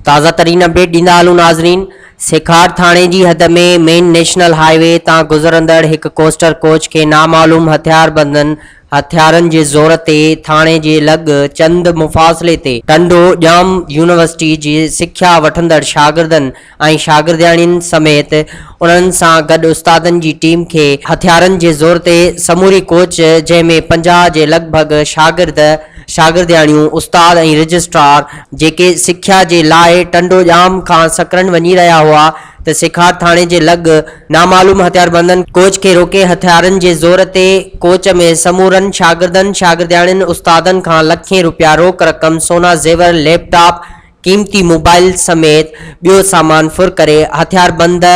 تازه ترين اپڊيٽ ڏيندا هلون ناظرين سيکاٽ ٿاڻي جي حد ۾ مين نيشنل هاء وي تان گذرندڙ هڪ ڪوسٽر ڪوچ کي نامعلوم هٿياربندن هٿيارن جي زور تي ٿاڻي جي لڳ چند مفاصلي تي ٽنڊو ڄام يونيورسٽي جي سکيا وٺندڙ شاگردن ۽ شاگردياڻين سميت انهن سان گڏ استادن جي ٽيم کي هٿيارن جي زور تي سموري ڪوچ جنهن ۾ 50 جي لڳ ڀڳ شاگرد شاگردياڻيون، استاد ۽ رجسٽرار جيڪي سکيا جي لاء ٽنڊو ڄام کان سڪرنڊ وڃي رهيا هئا ته سيکاٽ ٿاڻي جي لڳ نامعلوم هٿياربندن ڪوچ کي روڪي هٿيارن جي زور تي ڪوچ ۾ سمورن شاگردن، شاگردياڻين، استادن کان لکين روپيا روڪ رقم، سونا زيور، ليپ ٽاپ، قيمتي موبائل سميت ٻيو سامان ڦر ڪري هٿياربند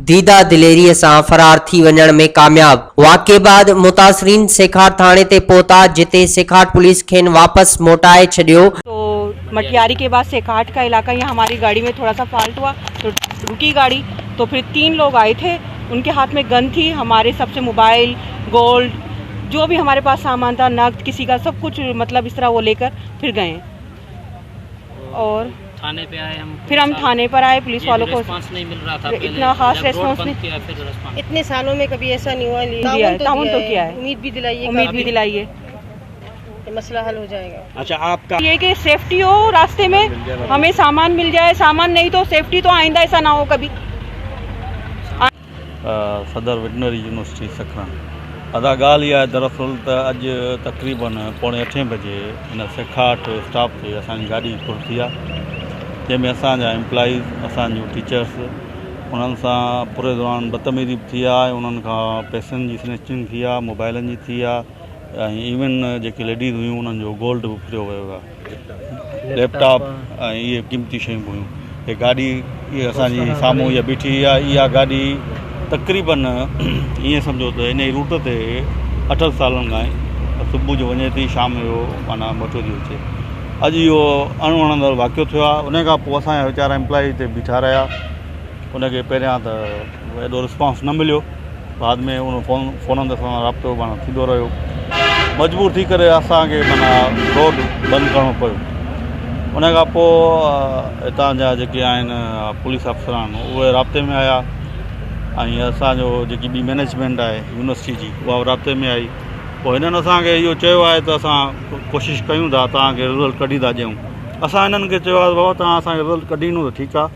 ديده دليري سان فرار ٿي وڃڻ ۾ ڪامياب. واقعي بعد متاثرين سيکاٽ ٿاڻي تي پهتا جتي سيکاٽ پوليس کين واپس موٽائي ڇڏيو. تو مٽياري ڪي بعد سيکاٽ ڪا علاقه يهان هماري گاڙي ۾ ٿوڙا سا فالٽ هوا تو رڪي گاڙي تو پھر تين لوگ آئي ٿي ان ڪي هاٿ ۾ گن ٿي هماري سب سي موبائل گولڊ جو ڀي هماري پاس سامان ٿا نقد ڪسي ڪا سب ڪچھ مطلب اس طرح وو لي ڪر پھر گئي. اور थाने पे आए हम फिर हम थाने पर आए पुलिस वालों को रिस्पांस नहीं मिल रहा था पहले। इतना खास जब रोड रिस्पांस बंद नहीं किया फिर रिस्पांस इतने सालों में कभी ऐसा नहीं हुआ दिया है, ताउन ताउन तो किया है। उम्मीद भी दिलाई है उम्मीद भी काफी दिलाई है कि मसला हल हो जाएगा। अच्छा आपका ये कि सेफ्टी हो रास्ते में, हमें सामान मिल जाए, सामान नहीं तो सेफ्टी तो आइंदा ऐसा ना हो कभी। صدر وٽنري يونيورسٽي سکرن ادا ڳالهه اها آهي دراصل ته اڄ تقريبن پوڻي اٺين بجي هن سيکاٽ اسٽاپ تي اسان جي گاڏي ڦر ٿي آهي جنهن ۾ اسان جا امپلائيز اسان جون ٽيچرس انهن سان پوري دوران بدتميزي به ٿي آهي انهن کان پئسن جي سنيچنگ ٿي آهي موبائلن جي ٿي آهي ۽ ايون جيڪي ليڊيز هيون انهن جو گولڊ به ڦريو ويو آهي. ليپ ٽاپ ۽ اهي قيمتي شيون به هيون. هي گاڏي اها اسان جي سامهون اها بيٺي آهي اها گاڏي تقريبن ائين سمجهو ته ان ئي روٽ تي اٺن سالن کان صبح جو وڃي ٿي شام جو معنيٰ موٽي ٿي اچي. اڄ اهو اڻ وڻندڙ واقعو ٿيو آهي ان کان پوء اسان جا ويچارا امپلائي هتي بيٺا رهيا ان کي پهريان ته ايڏو رسپانس نه مليو بعد ۾ ان فون فونن تي اسان سان رابطو معنيٰ ٿيندو رهيو مجبور ٿي ڪري اسانکي معنيٰ روڊ بند ڪرڻو پيو ان کان پوء هتان جا جيڪي آهن پوليس آفيسر آهن اهي رابطي ۾ آيا ۽ اسانجو جيڪي ٻي مئنيجمينٽ آهي يونيورسٽي جي اها به رابطي ۾ آئي پوء هنن اسانکي اهو چيو آهي ته اسان ڪوشش ڪيون ٿا توهانکي رزلٽ ڪڍي ٿا ڏيون اسان هنن کي چيو آهي بابا توهان اسانکي رزلٽ ڪڍي ڏنو ته ٺيڪ آهي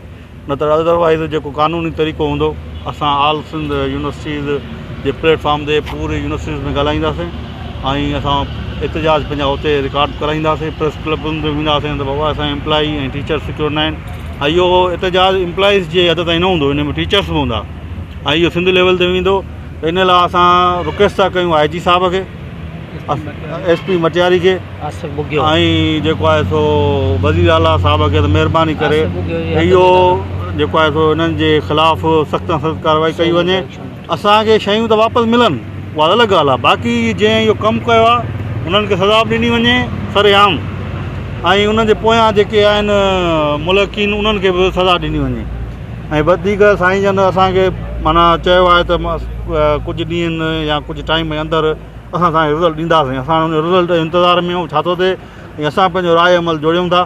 نه ته ادروائيز جيڪو قانوني طريقو هوندو اسان آل سنڌ يونيورسٽيز جي پليٽ فارم تي پوري يونيورسٽيز ۾ ڳالهائينداسين ۽ اسان احتجاج پنهنجا اتي رڪارڊ ڪرائينداسين پريس ڪلبن تي وينداسين ته بابا اسان امپلائي ۽ ٽيچر سڪيور نه آهن ۽ اهو احتجاج امپلائيز جي حد تائين نه هوندو ان ۾ ٽيچرس به هوندا ۽ اهو سنڌ ليول تي ويندو ته ان لاء اسان رڪويسٽ ٿا ڪيون آء جي صاحب کي ايس پي مٽياري کي ۽ جيڪو آهي سو وزير اعليٰ صاحب کي ته مهرباني ڪري اهو جيڪو آهي سو انهن جي خلاف سخت کان سخت ڪارروائي ڪئي وڃي اسانکي شيون ته واپس ملن اها الڳ ڳالهه آهي باقي جنهن اهو ڪم ڪيو آهي انهن کي سزا به ڏني وڃي سر عام ۽ انهن جي پويان جيڪي آهن ملحقين انهن کي به سزا ڏني وڃي ۽ وڌيڪ سائين جن اسانکي معنيٰ چيو آهي ته ڪجهه ڏينهن يا ڪجهه ٽائيم جي اندر اسان توهان کي رزلٽ ڏينداسين اسان ان رزلٽ جي انتظار ۾ آهيون ڇا ٿو ٿئي ۽ اسان پنهنجو راء عمل جوڙيون ٿا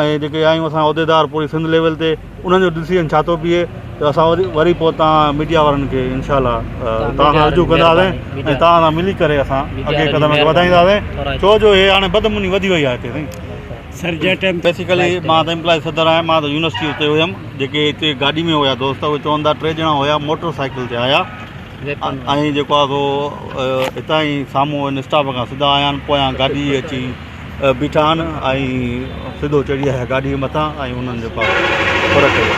۽ جيڪي آهيون اسان عهديدار پوري سنڌ ليول تي انهن جو ڊسيزن ڇا ٿو بيهي ته اسان وري وري پوء توهان ميڊيا وارن کي انشاء الله توهان سان رجوع ڪنداسين ۽ توهان سان ملي ڪري اسان اڳي قدم کي وڌائينداسين ڇو جو هي هاڻي بدامني وڌي وئي آهي هتي سائين سر جنهن ٽائيم بيسيڪلي مان ته امپلائي صدر آهيان مان ته يونيورسٽي اتي هيم جيڪي هتي گاڏي ۾ هيا دوست اهي چون ٿا ٽي ڄڻا هيا موٽر سائيڪل تي آيا ۽ جيڪو آهي سو هتان ئي سامهون ان اسٽاپ کان سڌا آيا آهن پويان گاڏي اچي بيٺا آهن ۽ سڌو چڙهي آيا گاڏي مٿان ۽ انهن جيڪو آهي ڦر ڪئي.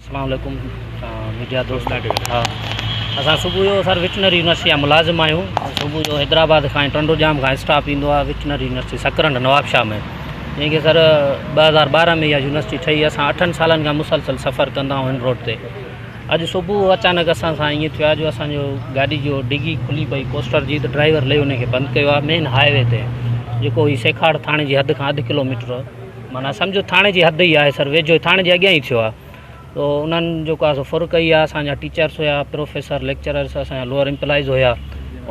السلام عليڪم ميڊيا دوست ها اسان صبح جو سر وٽنري يونيورسٽي جا ملازم آهيون صبح جو حيدرآباد کان ٽنڊو ڄام کان اسٽاف ايندو آهي وٽنري يونيورسٽي سڪرنڊ نوابشاهه ۾ جنهن کي سر 2012 ۾ اها يونيورسٽي ٺهي اسان اٺن سالن کان مسلسل سفر ڪندا آهيون هن روڊ تي اڄ صبح اچانڪ اسان سان ائين ٿيو آهي جو اسان جو گاڏي جو ڊگي کلي پئي ڪوسٽر جي ته ڊرائيور لهي ان کي بند ڪيو آهي مين هاء وي تي جيڪو هي سيکاڙ ٿاڻي جي حد کان اڌ ڪلو ميٽر معنيٰ سمجهو ٿاڻي جي حد ئي آهي سر ويجهو ٿاڻي جي اڳيان ئي ٿيو آهي تو انهن جيڪو آهي سو ڦر ڪئي آهي اسان جا ٽيچرس هيا پروفيسر ليڪچررس اسان جا لوئر امپلائيز هيا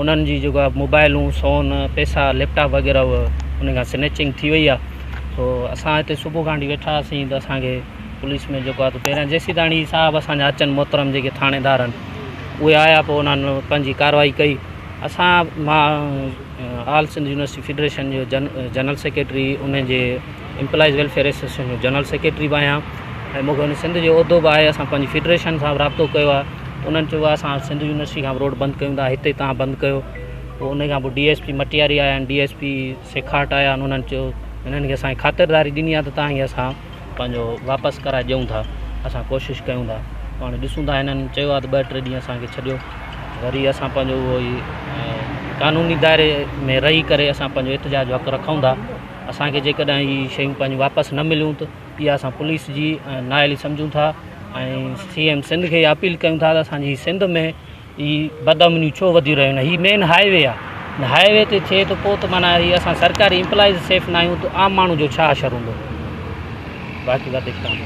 انهن جي جيڪو آهي موبائلون سون پئسا ليپ ٽاپ وغيره ان کان سنيچنگ ٿي وئي آهي تو اسان هتي صبح کان وٺي ويٺا هئاسين ته اسان کي پوليس ۾ جيڪو آهي پهريان جيسين تاڻي صاحب اسان جا اچن محترم جيڪي ٿاڻيدار آهن اهي آيا پوء انهن پنهنجي ڪارروائي ڪئي اسان مان آل سنڌ يونيورسٽي فيڊريشن جو جنرل سيڪريٽري ان جي امپلائيز ويلفيئر ايسوسيئيشن جو جنرل سيڪريٽري به آهيان ۽ مون کي ان سنڌ جو عهدو به آهي اسان پنهنجي فيڊريشن سان به رابطو ڪيو آهي انهن چيو آهي اسان سنڌ يونيورسٽي کان به روڊ بند ڪيون ٿا هتي تان بند ڪيو پوء ان کان پوء ڊي ايس پي مٽياري آيا آهن ڊي ايس پي سيکاٽ آيا آهن انهن چيو انهن کي اسان خاطرداري ڏني آهي ته تان کي اسان پنهنجو واپس ڪرائي ڏيون ٿا اسان ڪوشش ڪيون ٿا پوء هاڻي ڏسون ٿا هنن چيو آهي ته ٻه ٽي ڏينهن اسان کي ڇڏيو وري اسان پنهنجو اهو ئي قانوني دائري ۾ رهي ڪري اسان پنهنجو احتجاج جو حق رکون ٿا اسان کي جيڪڏهن هي شيون پنهنجون واپس نه مليون ته اها اسان پوليس جي نااهلي سمجهون ٿا ۽ سي ايم سنڌ کي اپيل ڪيون ٿا ته اسان جي سنڌ ۾ هي بدامنيون ڇو وڌي رهيون آهن هي مين هاء وي آهي هاء وي تي ٿئي ته پوء ته معنيٰ هي اسان سرڪاري امپلائيز سيف نه آهيون ته عام ماڻهو جو ڇا حشر هوندو باقي وڌيڪ تان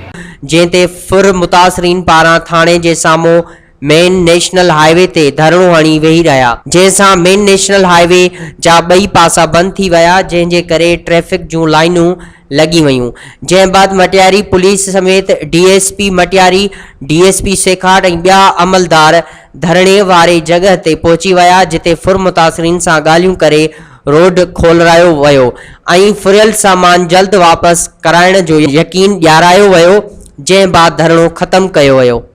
جنهن تي ڦر متاثرين پاران ٿاڻي جي سامهون مين نيشنل هاء وي تي ڌرڻو هڻي ويهي رهيا، جنهن سان مين نيشنل هاء وي جا ٻئي پاسا بند ٿي ويا، جنهن جي ڪري ٽريفڪ جون لائينون لڳي ويون، جنهن بعد مٽياري پوليس سميت D S P Matiari, D S P Sekhat ۽ ٻيا عملدار ڌرڻي واري جڳهه تي پهچي ويا، جتي ڦر متاثرين سان ڳالهيون ڪري روڊ کولرايو ويو ۽ ڦريل سامان جلد واپس ڪرائڻ جو يقين ڏيارايو ويو، جنهن بعد ڌرڻو ختم ڪيو ويو.